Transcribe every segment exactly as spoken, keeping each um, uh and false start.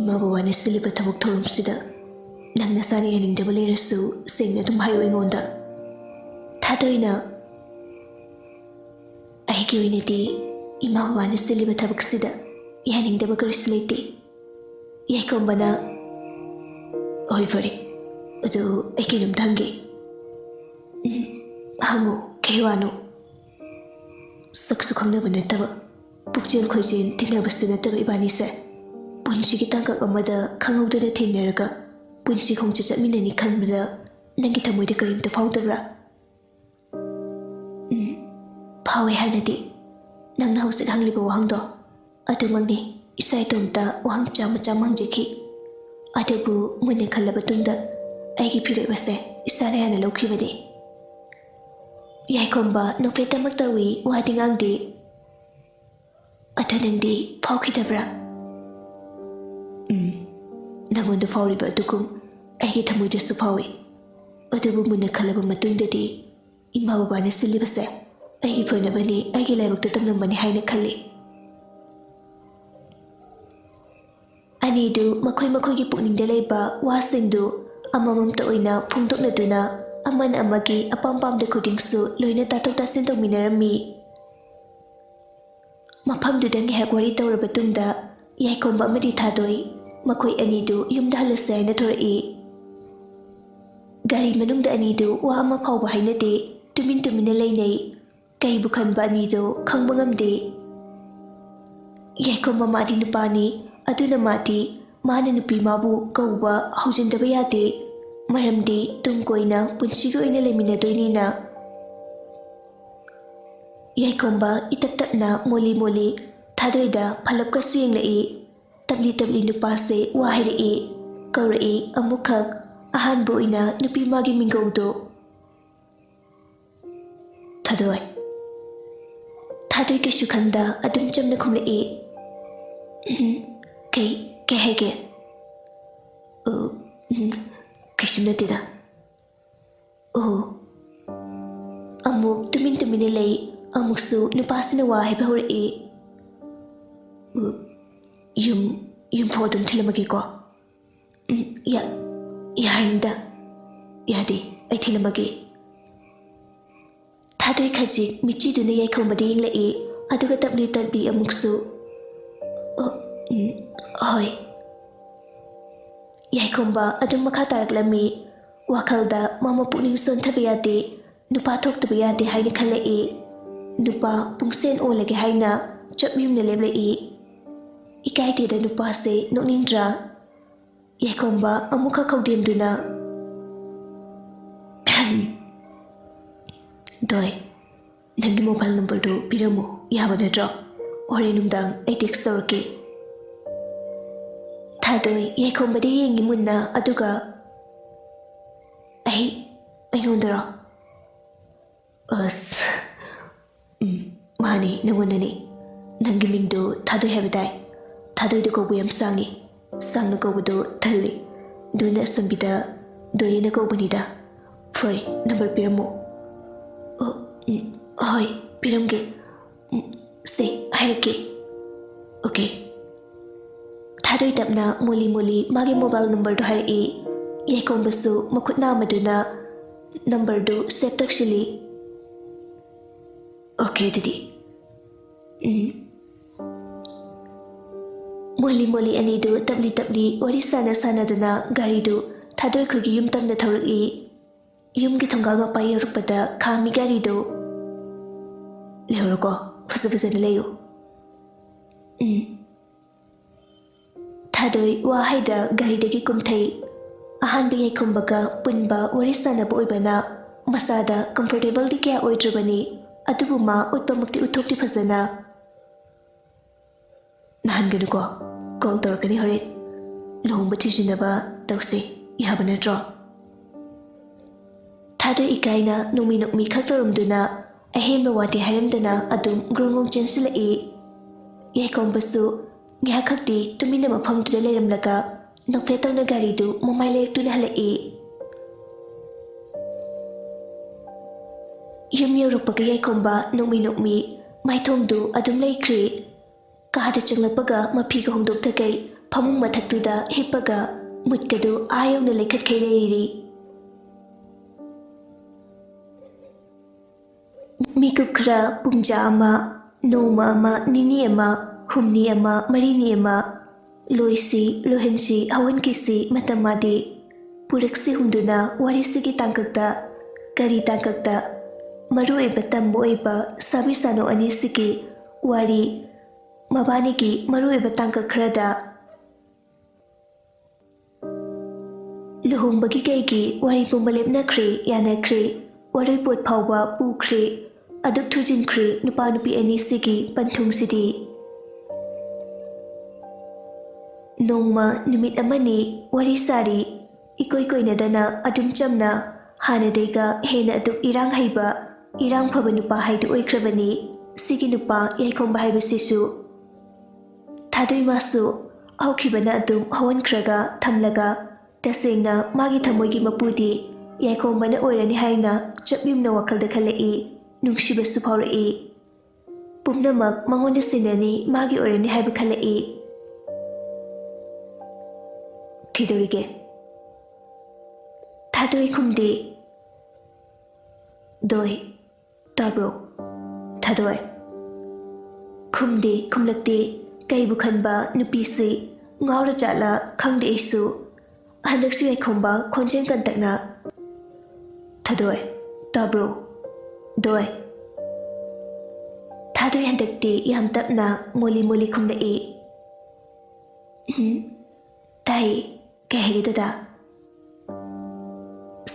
ꯏꯃꯥ ꯕꯕꯥꯅ ꯁꯤꯜꯂꯤꯕ ꯊꯕꯛ ꯊꯧꯔꯝꯁꯤꯗ ꯅꯪ ꯅꯁꯥꯅ ꯌꯥꯅꯤꯡꯗꯕ ꯂꯩꯔꯁꯨ ꯁꯦꯡꯅ ꯑꯗꯨꯝ ꯍꯥꯏꯌꯨ ꯑꯩꯉꯣꯟꯗ꯫ ꯊꯥꯗꯣꯏꯅ, ꯑꯩꯒꯤ ꯑꯣꯏꯅꯗꯤ ꯏꯃꯥ ꯕꯕꯥꯅ ꯁꯤꯜꯂꯤꯕ ꯊꯕꯛꯁꯤꯗ ꯌꯥꯅꯤꯡꯗꯕ ꯀꯔꯤꯁꯨ ꯂꯩꯇꯦ꯫ ꯌꯥꯏꯈꯣꯝꯕꯅ, "ꯍꯣꯏ, ꯐꯔꯦ, ꯑꯗꯨ ꯑꯩ ꯀꯩꯅꯣꯝꯇ ꯍꯪꯒꯦ꯫" "ꯎꯝ, ꯍꯪꯉꯣ, ꯀꯩ ꯋꯥꯅꯣ?" "ꯁꯛꯁꯨ ꯈꯪꯅꯕ ꯅꯠꯇꯕ, ꯄꯨꯛꯆꯦꯜ ꯈꯣꯏꯖꯦꯜ ꯇꯤꯟꯅꯕꯁꯨ ꯅꯠꯇꯕ ꯏꯕꯥꯅꯤꯁꯦ ꯄꯨꯟꯁꯤꯒꯤ ꯇꯥꯡꯀꯛ ꯑꯃꯗ ꯈꯪꯍꯧꯗꯅ ꯊꯦꯡꯅꯔꯒ ꯄꯨꯟꯁꯤ ꯈꯣꯡꯆꯠ ꯆꯠꯃꯤꯟꯅꯅꯤ ꯈꯟꯕꯗ ꯅꯪꯒꯤ ꯊꯃꯣꯏꯗ ꯀꯔꯤꯝꯇ ꯐꯥꯎꯗꯕ꯭ꯔꯥ?" "ꯎꯝ, ꯐꯥꯎꯋꯦ ꯍꯥꯟꯅꯗꯤ꯫ ꯅꯪꯅ ꯍꯧꯖꯤꯛ ꯍꯪꯂꯤꯕ ꯋꯥꯍꯪꯗꯣ ꯑꯗꯨꯃꯛꯅꯤ꯫ ꯏꯁꯥ ꯏꯇꯣꯝꯇ ꯋꯥꯍꯪ ꯃꯆꯥ ꯃꯆꯥ ꯑꯃ ꯍꯪꯖꯈꯤ꯫ ꯑꯗꯨꯕꯨ ꯃꯨꯟꯅ ꯈꯜꯂꯕ ꯇꯨꯡꯗ ꯑꯩꯒꯤ ꯐꯤꯔꯦꯞ ꯑꯁꯦ ꯏꯁꯥꯅ ꯍꯥꯟꯅ ꯂꯧꯈꯤꯕꯅꯤ꯫" ꯌꯥꯏꯈꯣꯝꯕ ꯅꯣꯛꯐꯦꯠꯇꯃꯛ ꯇꯧꯏ, ꯋꯥꯗꯤ ꯉꯥꯡꯗꯦ꯫ "ꯑꯗꯨ ꯅꯪꯗꯤ ꯐꯥꯎꯈꯤꯗꯕ꯭ꯔꯥ?" "ꯎꯝ, ꯅꯪꯉꯣꯟꯗ ꯐꯥꯎꯔꯤꯕ ꯑꯗꯨꯒꯨꯝ ꯑꯩꯒꯤ ꯊꯃꯣꯏꯗꯁꯨ ꯐꯥꯎꯏ꯫ ꯑꯗꯨꯕꯨ ꯃꯨꯟꯅ ꯈꯜꯂꯕ ꯃꯇꯨꯡꯗꯗꯤ ꯏꯃꯥ ꯕꯕꯥꯅ ꯁꯤꯜꯂꯤꯕꯁꯦ ꯑꯩꯒꯤ ꯐꯅꯕꯅꯤ, ꯑꯩꯒꯤ ꯂꯥꯏꯕꯛꯇ ꯇꯝꯂꯝꯕꯅꯤ ꯍꯥꯏꯅ ꯈꯜꯂꯤ꯫" ꯑꯅꯤꯗꯨ ꯃꯈꯣꯏ ꯃꯈꯣꯏꯒꯤ ꯄꯨꯛꯅꯤꯡꯗ ꯂꯩꯕ ꯋꯥꯁꯤꯡꯗꯨ ꯑꯃꯃꯝꯇ ꯑꯣꯏꯅ ꯐꯣꯡꯗꯣꯛꯅꯗꯨꯅ ꯑꯃꯅ ꯑꯃꯒꯤ ꯑꯄꯥꯝ ꯄꯥꯝꯗ ꯈꯨꯗꯤꯡꯁꯨ ꯂꯣꯏꯅ ꯇꯥꯊꯣꯛ ꯇꯥꯁꯤꯟ ꯇꯧꯃꯤꯟꯅꯔꯝꯃꯤ꯫ ꯃꯐꯝꯗꯨꯗ ꯉꯥꯏꯍꯥꯛ ꯋꯥꯔꯤ ꯇꯧꯔꯕ ꯇꯨꯡꯗ ꯌꯥꯏꯈꯣꯝꯕ ꯑꯃꯗꯤ ꯊꯥꯗꯣꯏ, ꯃꯈꯣꯏ ꯑꯅꯤꯗꯨ ꯌꯨꯝꯗ ꯍꯜꯂꯁꯦ ꯍꯥꯏꯅ ꯊꯣꯔꯛꯏ꯫ ꯒꯥꯔꯤ ꯃꯅꯨꯡꯗ ꯑꯅꯤꯗꯨ ꯋꯥ ꯑꯃ ꯐꯥꯎꯕ ꯍꯥꯏꯅꯗꯦ, ꯇꯨꯃꯤꯟ ꯇꯨꯃꯤꯟꯅ ꯂꯩꯅꯩ꯫ ꯀꯩꯕꯨ ꯈꯟꯕ ꯑꯅꯤꯗꯨ ꯈꯪꯕ ꯉꯝꯗꯦ꯫ ꯌꯥꯏꯈꯣꯝꯕ ꯃꯥꯗꯤ ꯅꯨꯄꯥꯅꯤ, ꯑꯗꯨꯅ ꯃꯥꯗꯤ ꯃꯥꯅ ꯅꯨꯄꯤ ꯃꯥꯕꯨ ꯀꯧꯕ ꯍꯧꯖꯤꯟꯗꯕ ꯌꯥꯗꯦ, ꯃꯔꯝꯗꯤ ꯇꯨꯡ ꯀꯣꯏꯅ ꯄꯨꯟꯁꯤꯒꯤ ꯑꯣꯏꯅ ꯂꯩꯃꯤꯟꯅꯗꯣꯏꯅꯤꯅ꯫ ꯌꯥꯏꯈꯣꯝꯕ ꯏꯇꯞ ꯇꯞꯅ ꯃꯣꯂꯤ ꯃꯣꯂꯤ ꯊꯥꯗꯣꯏꯗ ꯐꯂꯞꯀꯁꯨ ꯌꯦꯡꯂꯛꯏ꯫ ꯇꯞꯂꯤ ꯇꯞꯂꯤ ꯅꯨꯄꯥꯁꯦ ꯋꯥ ꯍꯥꯏꯔꯛꯏ, ꯀꯧꯔꯛꯏ ꯑꯃꯨꯛꯈꯛ꯫ ꯑꯍꯥꯟꯕ ꯑꯣꯏꯅ ꯅꯨꯄꯤ ꯃꯥꯒꯤ ꯃꯤꯡꯒꯧꯗꯣ꯫ "ꯊꯥꯗꯣꯏ꯫" ꯊꯥꯗꯣꯏ ꯀꯩꯁꯨ ꯈꯟꯗ ꯑꯗꯨꯝ ꯆꯝꯅ ꯈꯨꯝꯂꯛꯏ꯫ "ꯎꯝ, ꯀꯩ, ꯀꯩ ꯍꯥꯏꯒꯦ?" "ꯑ, ꯎꯝ, ꯀꯩꯁꯨ ꯅꯠꯇꯦꯗ꯫" ꯑꯣ꯫ ꯑꯃꯨꯛ ꯇꯨꯃꯤꯟ ꯇꯨꯃꯤꯟꯅ ꯂꯩ, ꯑꯃꯨꯛꯁꯨ ꯅꯨꯄꯥꯁꯤꯅ ꯋꯥ ꯍꯥꯏꯕ ꯍꯧꯔꯛꯏ꯫ "ꯑ, ꯌꯨꯝ, ꯌꯨꯝꯐꯥꯎ ꯑꯗꯨꯝ ꯊꯤꯜꯂꯝꯃꯒꯦꯀꯣ꯫ ꯎꯝ, ꯌꯥ-, ꯌꯥꯔꯅꯤꯗ꯫ ꯌꯥꯗꯦ, ꯑꯩ ꯊꯤꯜꯂꯝꯃꯒꯦ꯫ ꯊꯥꯗꯣꯏ ꯈꯖꯤꯛ ꯃꯤꯠꯆꯤꯗꯨꯅ ꯌꯥꯏꯈꯣꯝꯕꯗ ꯌꯦꯡꯂꯛꯏ, ꯑꯗꯨꯒ ꯇꯞꯂꯤ ꯇꯞꯂꯤ ꯑꯃꯨꯛꯁꯨ, "ꯑꯣ, ꯎꯝ, ꯍꯣꯏ꯫" ꯌꯥꯏꯈꯣꯝꯕ ꯑꯗꯨꯝ ꯃꯈꯥ ꯇꯥꯔꯛꯂꯝꯃꯤ꯫ ꯋꯥꯈꯜꯗ ꯃꯥ ꯃꯄꯨꯛꯅꯤꯡ ꯁꯣꯟꯊꯕ ꯌꯥꯗꯦ, ꯅꯨꯄꯥ ꯊꯣꯛꯇꯕ ꯌꯌꯥꯗꯦ ꯍꯥꯏꯅ ꯈꯜꯂꯛꯏ꯫ ꯅꯨꯄꯥ ꯄꯨꯡꯁꯦꯟ ꯑꯣꯜꯂꯒꯦ ꯍꯥꯏꯅ ꯆꯞ ꯌꯨꯡꯅ ꯂꯦꯞꯂꯛꯏ꯫ ꯏꯀꯥꯏꯗꯦꯗ ꯅꯨꯄꯥꯁꯦ, ꯅꯣꯛꯅꯤꯡꯗ꯭ꯔꯥ? ꯌꯥꯏꯈꯣꯝꯕ ꯑꯃꯨꯛꯈꯛ ꯈꯧꯗꯦꯝꯗꯨꯅ, "ꯗꯣꯏ, ꯅꯪꯒꯤ mobile numberꯗꯨ ꯄꯤꯔꯝꯃꯨ, ꯌꯥꯕ ꯅꯠꯇ꯭ꯔꯣ? ꯍꯣꯔꯦꯟ ꯅꯨꯡꯗꯥꯡ ꯑꯩ text ꯇꯧꯔꯛꯀꯦ꯫" ꯊꯥꯗꯣꯏ ꯌꯥꯏꯈꯣꯝꯕꯗ ꯌꯦꯡꯉꯤ ꯃꯨꯟꯅ, ꯑꯗꯨꯒ, "ꯑꯩ, ꯑꯩꯉꯣꯟꯗꯔꯣ?" "ꯑꯁ, ꯎꯝ, ꯃꯥꯅꯤ, ꯅꯪꯉꯣꯟꯗꯅꯤ꯫ ꯅꯪꯒꯤ ꯃꯤꯡꯗꯨ ꯊꯥꯗꯣꯏ ꯍꯥꯏꯕ ꯇꯥꯏ꯫ ꯊꯥꯗꯣꯏꯗꯨ ꯀꯧꯕ ꯌꯥꯝ ꯁꯥꯡꯉꯤ꯫ ꯁꯥꯡꯅ ꯀꯧꯕꯗꯨ ꯊꯜꯂꯤ꯫ ꯑꯗꯨꯅ ꯑꯁꯝꯕꯤꯗ ꯗꯣꯌꯦꯅ ꯀꯧꯕꯅꯤꯗ꯫ ꯐꯔꯦ, number ꯄꯤꯔꯝꯃꯣ꯫" "ꯑꯣ, ꯎꯝ, ꯍꯣꯏ, ꯄꯤꯔꯝꯒꯦ꯫ ꯎꯝ, ꯁꯦ, ꯍꯥꯏꯔꯛꯀꯦ꯫" "Okay꯫" ꯊꯥꯗꯣꯏ ꯇꯞꯅ ꯃꯣꯂꯤ ꯃꯣꯂꯤ ꯃꯥꯒꯤ mobile numberꯗꯨ ꯍꯥꯏꯔꯛꯏ꯫ ꯌꯥꯏꯈꯣꯝꯕꯁꯨ ꯃꯈꯨꯠ ꯅꯥꯝꯃꯗꯨꯅ numberꯗꯨ save ꯇꯧꯁꯤꯜꯂꯤ꯫ "Okay, ꯑꯗꯨꯗꯤ꯫ ꯎꯝ꯫" ꯃꯣꯂꯤ ꯃꯣꯂꯤ ꯑꯅꯤꯗꯨ ꯇꯞꯂꯤ ꯇꯞꯂꯤ ꯋꯥꯔꯤ ꯁꯥꯟꯅ ꯁꯥꯟꯅꯗꯅ ꯒꯥꯔꯤꯗꯨ ꯊꯥꯗꯣꯏ ꯈꯣꯏꯒꯤ ꯌꯨꯝ ꯇꯝꯅ ꯊꯧꯔꯛꯏ꯫ ꯌꯨꯝꯒꯤ ꯊꯣꯡꯒꯥꯜ ꯃꯄꯥ ꯌꯧꯔꯛꯄꯗ ꯈꯥꯝꯃꯤ ꯒꯥꯔꯤꯗꯨ꯫ "ꯂꯩꯍꯧꯔꯣꯀꯣ, ꯐꯖ ꯐꯖꯅ ꯂꯩꯌꯨ꯫" "ꯎꯝ꯫" ꯊꯥꯗꯣꯏ ꯋꯥ ꯍꯥꯏꯗ ꯒꯥꯔꯤꯗꯒꯤ ꯀꯨꯝꯊꯩ꯫ ꯑꯍꯥꯟꯕ ꯌꯥꯏꯈꯣꯝꯕꯒ ꯄꯨꯟꯕ ꯋꯥꯔꯤ ꯁꯥꯟꯅꯕ ꯑꯣꯏꯕꯅ ꯃꯁꯥꯗ comfortableꯗꯤ ꯀꯌꯥ ꯑꯣꯏꯗ꯭ꯔꯕꯅꯤ, ꯑꯗꯨꯕꯨ ꯃꯥ ꯎꯠꯄꯃꯛꯇꯤ ꯎꯠꯊꯣꯛꯇꯦ ꯐꯖꯅ꯫ "ꯅꯥꯍꯟꯒꯅꯨꯀꯣ, call ꯇꯧꯔꯛꯀꯅꯤ ꯍꯣꯔꯦꯟ꯫ ꯂꯨꯍꯣꯡꯕ ꯊꯤꯖꯤꯟꯅꯕ ꯇꯧꯁꯦ, ꯌꯥꯕ ꯅꯠꯇ꯭ꯔꯣ?" ꯊꯥꯗꯣꯏ ꯏꯀꯥꯏꯅ ꯅꯣꯡꯃꯤ ꯅꯣꯡꯃꯤ ꯈꯛ ꯇꯧꯔꯝꯗꯨꯅ ꯑꯍꯦꯟꯕ ꯋꯥꯗꯤ ꯍꯥꯏꯔꯝꯗꯅ ꯑꯗꯨꯝ ꯒ꯭ꯔꯣꯡ ꯒ꯭ꯔꯣꯡ ꯆꯦꯟꯁꯤꯜꯂꯛꯏ꯫ ꯌꯥꯏꯈꯣꯝꯕꯁꯨ ꯉꯥꯏꯍꯥꯛ ꯈꯛꯇꯤ ꯇꯨꯃꯤꯟꯅ ꯃꯐꯝꯗꯨꯗ ꯂꯩꯔꯝꯂꯒ ꯅꯣꯛꯐꯦꯠ ꯇꯧꯅ ꯒꯥꯔꯤꯗꯨ ꯃꯃꯥꯏ ꯂꯩꯔꯛꯇꯨꯅ ꯍꯜꯂꯛꯏ꯫ ꯌꯨꯝ ꯌꯧꯔꯛꯄꯒ ꯌꯥꯏꯈꯣꯝꯕ ꯅꯣꯛꯃꯤ ꯅꯣꯛꯃꯤ ꯃꯥꯏꯊꯣꯡꯗꯨ ꯑꯗꯨꯝ ꯂꯩꯈ꯭ꯔꯦ꯫ ꯀꯥꯗ ꯆꯪꯂꯛꯄꯒ ꯃꯐꯤꯒ ꯍꯣꯡꯗꯣꯛꯊꯈꯩ ꯐꯃꯨꯡ ꯃꯊꯛꯇꯨꯗ ꯍꯤꯞꯄꯒ ꯃꯨꯠꯀꯗꯨ ꯑꯥ ꯌꯧꯅ ꯂꯩꯈꯠꯈꯩ ꯂꯩꯔꯤ꯫ ꯃꯤꯀꯨꯞ ꯈꯔ ꯄꯨꯡꯖꯥ ꯑꯃ, ꯅꯣꯡꯃ ꯑꯃ, ꯅꯤꯅꯤ ꯑꯃ, ꯍꯨꯝꯅꯤ ꯑꯃ, ꯃꯔꯤꯅꯤ ꯑꯃ, ꯂꯣꯏꯁꯤ, ꯂꯣꯏꯍꯟꯁꯤ, ꯍꯧꯍꯟꯈꯤꯁꯤ, ꯃꯇꯝ ꯃꯥꯗꯤ꯫ ꯄꯨꯔꯛꯁꯤ ꯍꯨꯝꯗꯨꯅ ꯋꯥꯔꯤꯁꯤꯒꯤ ꯇꯥꯡꯀꯛꯇ, ꯀꯔꯤ ꯇꯥꯡꯀꯛꯇ? ꯃꯔꯨꯑꯣꯏꯕ ꯇꯝꯕ ꯑꯣꯏꯕ ꯁꯥꯕꯤ ꯁꯥꯅꯨ ꯑꯅꯤꯁꯤꯒꯤ ꯋꯥꯔꯤ, ꯃꯕꯥꯅꯤꯒꯤ ꯃꯔꯨꯑꯣꯏꯕ ꯇꯥꯡꯀꯛ ꯈꯔꯗ꯫ ꯂꯨꯍꯣꯡꯕꯒꯤ ꯀꯩꯒꯤ ꯋꯥꯔꯤ ꯄꯨꯝꯕ ꯂꯦꯞꯅꯈ꯭ꯔꯦ, ꯌꯥꯅꯈ꯭ꯔꯦ꯫ ꯋꯥꯔꯣꯏꯄꯣꯠ ꯐꯥꯎꯕ ꯄꯨꯈ꯭ꯔꯦ꯫ ꯑꯗꯨꯛ ꯊꯨꯖꯤꯟꯈ꯭ꯔꯦ ꯅꯨꯄꯥ ꯅꯨꯄꯤ ꯑꯅꯤꯁꯤꯒꯤ ꯄꯟꯊꯨꯡꯁꯤꯗꯤ꯫ ꯅꯣꯡꯃ ꯅꯨꯃꯤꯠ ꯑꯃꯅꯤ ꯋꯥꯔꯤ ꯁꯥꯔꯤ, ꯏꯀꯣꯏ ꯀꯣꯏꯅꯗꯅ ꯑꯗꯨꯝ ꯆꯝꯅ, ꯍꯥꯟꯅꯗꯩꯒ ꯍꯦꯟꯅ ꯑꯗꯨꯛ ꯏꯔꯥꯡ ꯍꯩꯕ, ꯏꯔꯥꯡ ꯐꯕ ꯅꯨꯄꯥ ꯍꯥꯏꯗꯨ ꯑꯣꯏꯈ꯭ꯔꯕꯅꯤ ꯁꯤꯒꯤ ꯅꯨꯄꯥ ꯌꯥꯏꯈꯣꯝꯕ ꯍꯥꯏꯕꯁꯤꯁꯨ꯫ ꯊꯥꯗꯣꯏ ꯃꯥꯁꯨ ꯍꯧꯈꯤꯕꯅ ꯑꯗꯨꯝ ꯍꯧꯍꯟꯈ꯭ꯔꯒ ꯊꯝꯂꯒ, ꯇꯁꯦꯡꯅ ꯃꯥꯒꯤ ꯊꯃꯣꯏꯒꯤ ꯃꯄꯨꯗꯤ ꯌꯥꯏꯈꯣꯝꯕꯅ ꯑꯣꯏꯔꯅꯤ ꯍꯥꯏꯅ ꯆꯞ ꯌꯨꯝꯅ ꯋꯥꯈꯜꯗ ꯈꯜꯂꯛꯏ, ꯅꯨꯡꯁꯤꯕꯁꯨ ꯐꯥꯎꯔꯛꯏ꯫ ꯄꯨꯝꯅꯃꯛ ꯃꯉꯣꯟꯗ ꯁꯤꯟꯅꯅꯤ, ꯃꯥꯒꯤ ꯑꯣꯏꯔꯅꯤ ꯍꯥꯏꯕ ꯈꯜꯂꯛꯏ꯫ ꯀꯩꯗꯧꯔꯤꯒꯦ? ꯊꯥꯗꯣꯏ ꯈꯨꯝꯗꯦ꯫ ꯗꯣꯏ, ꯇꯥꯕ꯭ꯔꯣ? ꯊꯥꯗꯣꯏ꯫ ꯈꯨꯝꯗꯦ, ꯈꯨꯝꯂꯛꯇꯦ꯫ ꯀꯩꯕꯨ ꯈꯟꯕ ꯅꯨꯄꯤꯁꯤ? ꯉꯥꯎꯔ ꯖꯥꯠꯂ ꯈꯪꯗꯦ ꯑꯩꯁꯨ꯫ ꯍꯟꯗꯛꯁꯨ ꯌꯥꯏꯈꯣꯝꯕ ꯈꯣꯟꯖꯦꯜ ꯀꯟꯇꯛꯅ, "ꯊꯥꯗꯣꯏ, ꯇꯥꯕ꯭ꯔꯣ? ꯗꯣꯏ?" ꯊꯥꯗꯣꯏ ꯍꯟꯗꯛꯇꯤ ꯌꯥꯝ ꯇꯞꯅ ꯃꯣꯂꯤ ꯃꯣꯂꯤ ꯈꯨꯝꯂꯛꯏ꯫ "ꯎꯝ, ꯇꯥꯏ꯫ ꯀꯩ ꯍꯥꯏꯒꯦ ꯗꯗꯥ?"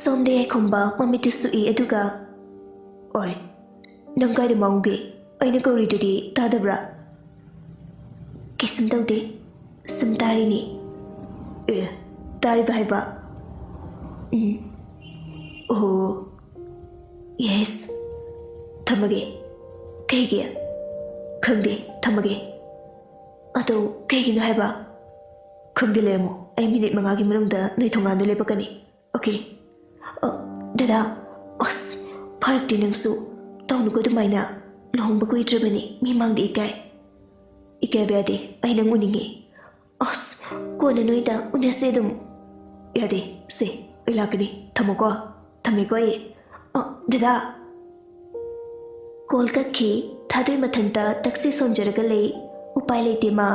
ꯁꯣꯝꯗ ꯌꯥꯏꯈꯣꯝꯕ ꯃꯃꯤꯠꯇꯨ ꯁꯨꯛꯏ ꯑꯗꯨꯒ, "ꯑꯣꯏ, ꯅꯪ ꯀꯥꯏꯗ ꯃꯥꯡꯉꯨꯒꯦ? ꯑꯩꯅ ꯀꯧꯔꯤꯗꯨꯗꯤ ꯇꯥꯗꯕ꯭ꯔꯥ?" "ꯀꯩꯁꯨꯝ ꯇꯧꯗꯦ, ꯁꯨꯝ ꯇꯥꯔꯤꯅꯤ꯫" "ꯑꯦ, ꯇꯥꯔꯤꯕ ꯍꯥꯏꯕ?" "ꯎꯝ꯫" "ꯑꯣ, ꯌꯦꯁ꯫ ꯊꯝꯃꯒꯦ꯫" "ꯀꯩꯒꯤ?" "ꯈꯪꯗꯦ, ꯊꯝꯃꯒꯦ꯫" "ꯑꯗꯣ ꯀꯩꯒꯤꯅꯣ ꯍꯥꯏꯕ?" "ꯈꯪꯗꯦ, ꯂꯩꯔꯝꯃꯣ꯫ ꯑꯩ ꯃꯤꯅꯤꯠ ꯃꯉꯥꯒꯤ ꯃꯅꯨꯡꯗ ꯅꯣꯏ ꯊꯣꯡꯒꯥꯟꯗ ꯂꯦꯞꯄꯛꯀꯅꯤ꯫ ꯑꯣꯀꯦ꯫" "ꯑ, ꯗꯗꯥ꯫" "ꯑꯁ, ꯐꯔꯛꯇꯤ ꯅꯪꯁꯨ꯫ ꯇꯧꯅꯨꯀꯣ ꯑꯗꯨꯃꯥꯏꯅ꯫ ꯂꯨꯍꯣꯡꯕ ꯀꯨꯏꯗ꯭ꯔꯕꯅꯤ, ꯃꯤ ꯃꯥꯡꯗ ꯏꯀꯥꯏ꯫" "ꯏꯀꯥꯏꯕ ꯌꯥꯗꯦ, ꯑꯩ ꯅꯪ ꯎꯅꯤꯡꯉꯤ꯫" ꯑꯁ, ꯀꯣꯟꯅ ꯅꯣꯏꯗ ꯎꯅꯁꯦ ꯑꯗꯨꯝ꯫ ꯌꯥꯗꯦ, ꯁꯦ, ꯑꯩ ꯂꯥꯛꯀꯅꯤ꯫ ꯊꯝꯃꯣꯀꯣ꯫ ꯊꯝꯃꯦꯀꯣ ꯑꯩ꯫ ꯑ, ꯗꯗꯥ꯫ ꯀꯣꯜ ꯀꯛꯈꯤ꯫ ꯊꯥꯗꯣꯏ ꯃꯊꯟꯇ ꯇꯛꯁꯤ ꯁꯣꯟꯖꯔꯒ ꯂꯩ꯫ ꯎꯄꯥꯏ ꯂꯩꯇꯦ ꯃꯥ꯫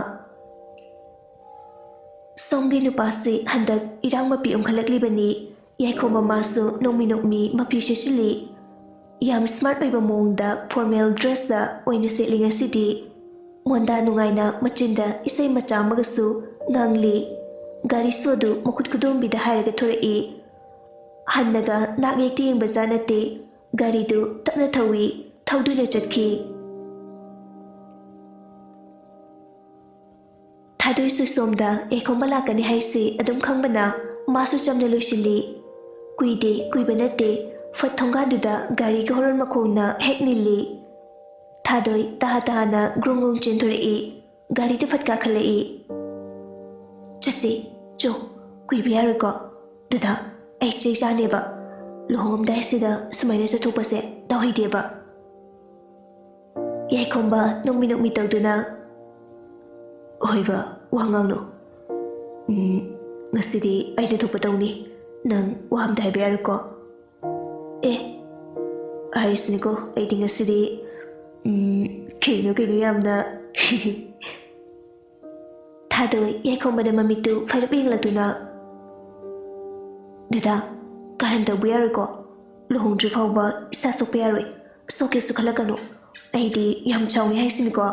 ꯁꯣꯝꯒꯤ ꯅꯨꯄꯥꯁꯤ ꯍꯟꯗꯛ ꯏꯔꯥꯡ ꯃꯄꯤ ꯑꯣꯟꯈꯠꯂꯛꯂꯤꯕꯅꯤ꯫ ꯌꯥꯏꯈꯣꯝꯕ ꯃꯥꯁꯨ ꯅꯣꯡꯃꯤ ꯅꯣꯡꯃꯤ ꯃꯄꯤ ꯁꯦꯠꯆꯤꯜꯂꯤ꯫ ꯌꯥꯝ ꯁ꯭ꯃꯥꯔꯠ ꯑꯣꯏꯕ ꯃꯑꯣꯡꯗ ꯐꯣꯔꯃꯦꯜ ꯗ꯭ꯔꯦꯁꯇ ꯑꯣꯏꯅ ꯁꯦꯠꯂꯤ ꯉꯁꯤꯗꯤ꯫ ꯃꯣꯟꯗꯥ ꯅꯨꯡꯉꯥꯏꯅ ꯃꯆꯤꯟꯗ ꯏꯁꯩ ꯃꯆꯥ ꯑꯃꯒꯁꯨ ꯉꯥꯡꯂꯤ꯫ ꯒꯥꯔꯤ ꯁꯣꯗꯨ ꯃꯈꯨꯠ ꯈꯨꯗꯣꯝꯕꯤꯗ ꯍꯥꯏꯔꯒ ꯊꯣꯔꯛꯏ꯫ ꯍꯟꯅꯒ ꯅꯥꯛ ꯌꯦꯛꯇ ꯌꯦꯡꯕꯖꯥꯠ ꯅꯠꯇꯦ꯫ ꯒꯥꯔꯤꯗꯨ ꯇꯞꯅ ꯊꯧꯏ꯫ ꯊꯧꯗꯨꯅ ꯆꯠꯈꯤ꯫ ꯊꯥꯗꯣꯏꯁꯨ ꯁꯣꯝꯗ ꯌꯥꯏꯈꯣꯝꯕ ꯂꯥꯛꯀꯅꯤ ꯍꯥꯏꯁꯤ ꯑꯗꯨꯝ ꯈꯪꯕꯅ ꯃꯥꯁꯨ ꯆꯝꯅ ꯂꯣꯏꯁꯤꯜꯂꯤ꯫ ꯀꯨꯏꯗꯦ, ꯀꯨꯏꯕ ꯅꯠꯇꯦ, ꯐꯠ ꯊꯣꯡꯒꯥꯟꯗꯨꯗ ꯒꯥꯔꯤꯒꯤ ꯍꯣꯔꯣꯟ ꯃꯈꯣꯡꯅ ꯍꯦꯛ ꯅꯤꯜꯂꯤ꯫ ꯊꯥꯗꯣꯏ ꯇꯍꯥ ꯇꯍꯥꯅ ꯒ꯭ꯔꯨꯡ ꯒ꯭ꯔꯨꯡ ꯆꯦꯟꯊꯣꯔꯛꯏ꯫ ꯒꯥꯔꯤꯗꯨ ꯐꯠ ꯀꯥꯈꯠꯂꯛꯏ꯫ "ꯆꯠꯁꯤ, ꯆꯣ, ꯀꯨꯏꯕ ꯌꯥꯔꯣꯏꯀꯣ꯫ ꯗꯗꯥ, ꯑꯩ ꯆꯩ ꯆꯥꯅꯦꯕ꯫ ꯂꯨꯍꯣꯡꯉꯝꯗꯥꯏꯁꯤꯗ ꯁꯨꯃꯥꯏꯅ ꯆꯠꯊꯣꯛꯄꯁꯦ ꯇꯧꯍꯩꯗꯦꯕ꯫" ꯌꯥꯏꯈꯣꯝꯕ ꯅꯣꯛꯃꯤ ꯅꯣꯛꯃꯤ ꯇꯧꯗꯨꯅ, "ꯍꯣꯏꯕ, ꯋꯥ ꯉꯥꯡꯅꯨ꯫ ꯎꯝ, ꯉꯁꯤꯗꯤ ꯑꯩꯅ ꯊꯣꯛꯄ ꯇꯧꯅꯤ꯫ ꯅꯪ ꯋꯥ ꯑꯝꯇ ꯍꯥꯏꯕ ꯌꯥꯔꯣꯏꯀꯣ?" "ꯑꯦ, ꯍꯥꯏꯔꯤꯁꯤꯅꯤꯀꯣ, ꯑꯩꯗꯤ ꯉꯁꯤꯗꯤ, ꯎꯝ, ꯀꯩꯅꯣ ꯀꯩꯅꯣ ꯌꯥꯝꯅ" ꯊꯥꯗꯣꯏ ꯌꯥꯏꯈꯣꯝꯕꯅ ꯃꯃꯤꯠꯇꯨ ꯐꯩꯔꯞ ꯌꯦꯡꯂꯗꯨꯅ, "ꯗꯗꯥ, ꯀꯥꯔꯟ ꯇꯧꯕ ꯌꯥꯔꯣꯏꯀꯣ꯫ ꯂꯨꯍꯣꯡꯗ꯭ꯔꯤ ꯐꯥꯎꯕ ꯏꯁꯥ ꯁꯣꯛꯄ ꯌꯥꯔꯣꯏ꯫ ꯁꯣꯛꯀꯦꯁꯨ ꯈꯜꯂꯛꯀꯅꯨ꯫ ꯑꯩꯗꯤ ꯌꯥꯝ ꯆꯥꯎꯅꯤ ꯍꯥꯏꯁꯤꯅꯤꯀꯣ꯫"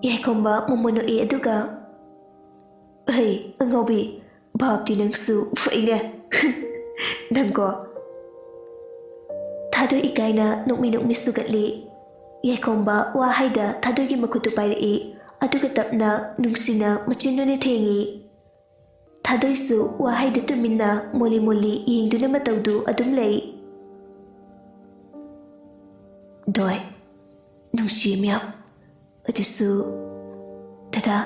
ꯌꯥꯏꯈꯣꯝꯕ ꯃꯣꯃꯣꯟ ꯅꯣꯛꯏ ꯑꯗꯨꯒ, "ꯍꯩ, ꯑꯉꯥꯎꯕꯤ, ꯚꯥꯞꯇꯤ ꯅꯪꯁꯨ ꯐꯩꯅꯦ꯫ ꯅꯪꯀꯣ꯫" ꯊꯥꯗꯣꯏ ꯏꯀꯥꯏꯅ ꯅꯣꯛꯃꯤ ꯅꯣꯛꯃꯤ ꯁꯨꯒꯠꯂꯤ꯫ ꯌꯥꯏꯈꯣꯝꯕ ꯋꯥ ꯍꯥꯏꯗ ꯊꯥꯗꯣꯏꯒꯤ ꯃꯈꯨꯠꯇꯨ ꯄꯥꯏꯔꯛꯏ, ꯑꯗꯨꯒ ꯇꯞꯅ ꯅꯨꯡꯁꯤꯅ ꯃꯆꯤꯟꯗꯨꯅ ꯊꯦꯡꯉꯤ꯫ ꯊꯥꯗꯣꯏꯁꯨ ꯋꯥ ꯍꯥꯏꯗ ꯇꯨꯃꯤꯟꯅ ꯃꯣꯂꯤ ꯃꯣꯂꯤ ꯌꯦꯡꯗꯨꯅ ꯃꯇꯧꯗꯨ ꯑꯗꯨꯝ ꯂꯩ꯫ ꯗꯣꯏ, ꯅꯨꯡꯁꯤ ꯃꯌꯥꯝ꯫ ꯑꯗꯨꯁꯨ, ꯗꯗꯥ꯫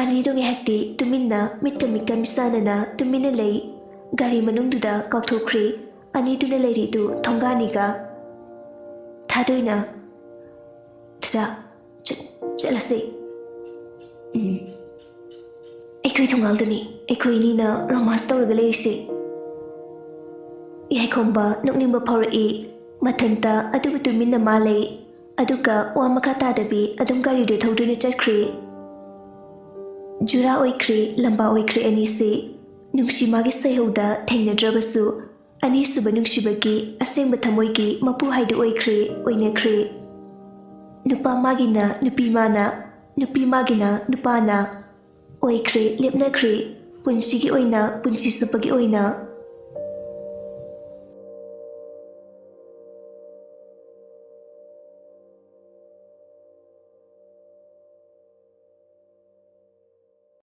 ꯑꯅꯤꯗꯣ ꯉꯥꯏꯍꯥꯛꯇꯤ ꯇꯨꯃꯤꯟꯅ ꯃꯤꯠꯀ ꯃꯤꯠꯀ ꯃꯤꯆꯥꯟꯅꯅ ꯇꯨꯃꯤꯟꯅ ꯂꯩ꯫ ꯒꯥꯔꯤ ꯃꯅꯨꯡꯗꯨꯗ ꯀꯥꯎꯊꯣꯛꯈ꯭ꯔꯦ ꯑꯅꯤꯗꯨꯅ ꯂꯩꯔꯤꯗꯨ ꯊꯣꯡꯒꯥꯟꯅꯤꯒ꯫ ꯊꯥꯗꯣꯏꯅ, "ꯗꯗꯥ, ꯆꯠ-, ꯆꯠꯂꯁꯦ꯫ ꯑꯩꯈꯣꯏ ꯊꯣꯡꯒꯥꯜꯗꯅꯤ ꯑꯩꯈꯣꯏ ꯑꯅꯤꯅ ꯔꯣꯃꯥꯟꯁ ꯇꯧꯔꯒ ꯂꯩꯔꯤꯁꯦ꯫ ꯌꯥꯏꯈꯣꯝꯕ ꯅꯣꯛꯅꯤꯡꯕ ꯐꯥꯎꯔꯛꯏ꯫ ꯃꯊꯟꯇ ꯑꯗꯨꯕꯨ ꯇꯨꯃꯤꯟꯅ ꯃꯥ ꯂꯩ꯫ ꯑꯗꯨꯒ ꯋꯥ ꯃꯈꯥ ꯇꯥꯗꯕꯤ ꯑꯗꯨꯝ ꯒꯥꯔꯤꯗꯨ ꯊꯧꯗꯨꯅ ꯆꯠꯈ꯭ꯔꯦ꯫ ꯖꯨꯔꯥ ꯑꯣꯏꯈ꯭ꯔꯦ, ꯂꯝꯕꯥ ꯑꯣꯏꯈ꯭ꯔꯦ ꯑꯅꯤꯁꯦ꯫ ꯅꯨꯡꯁꯤ ꯃꯥꯒꯤ ꯁꯩꯍꯧꯗ ꯊꯦꯡꯅꯗ꯭ꯔꯕꯁꯨ, ꯑꯅꯤꯁꯨꯕ ꯅꯨꯡꯁꯤꯕꯒꯤ ꯑꯁꯦꯡꯕ ꯊꯃꯣꯏꯒꯤ ꯃꯄꯨ ꯍꯥꯏꯗꯨ ꯑꯣꯏꯈ꯭ꯔꯦ, ꯑꯣꯏꯅꯈ꯭ꯔꯦ꯫ ꯅꯨꯄꯥ ꯃꯥꯒꯤꯅ ꯅꯨꯄꯤ ꯃꯥꯅ, ꯅꯨꯄꯤ ꯃꯥꯒꯤꯅ ꯅꯨꯄꯥꯅ ꯑꯣꯏꯈ꯭ꯔꯦ, ꯂꯦꯞꯅꯈ꯭ꯔꯦ꯫ ꯄꯨꯟꯁꯤꯒꯤ ꯑꯣꯏꯅ, ꯄꯨꯟꯁꯤ ꯆꯨꯞꯄꯒꯤ ꯑꯣꯏꯅ꯫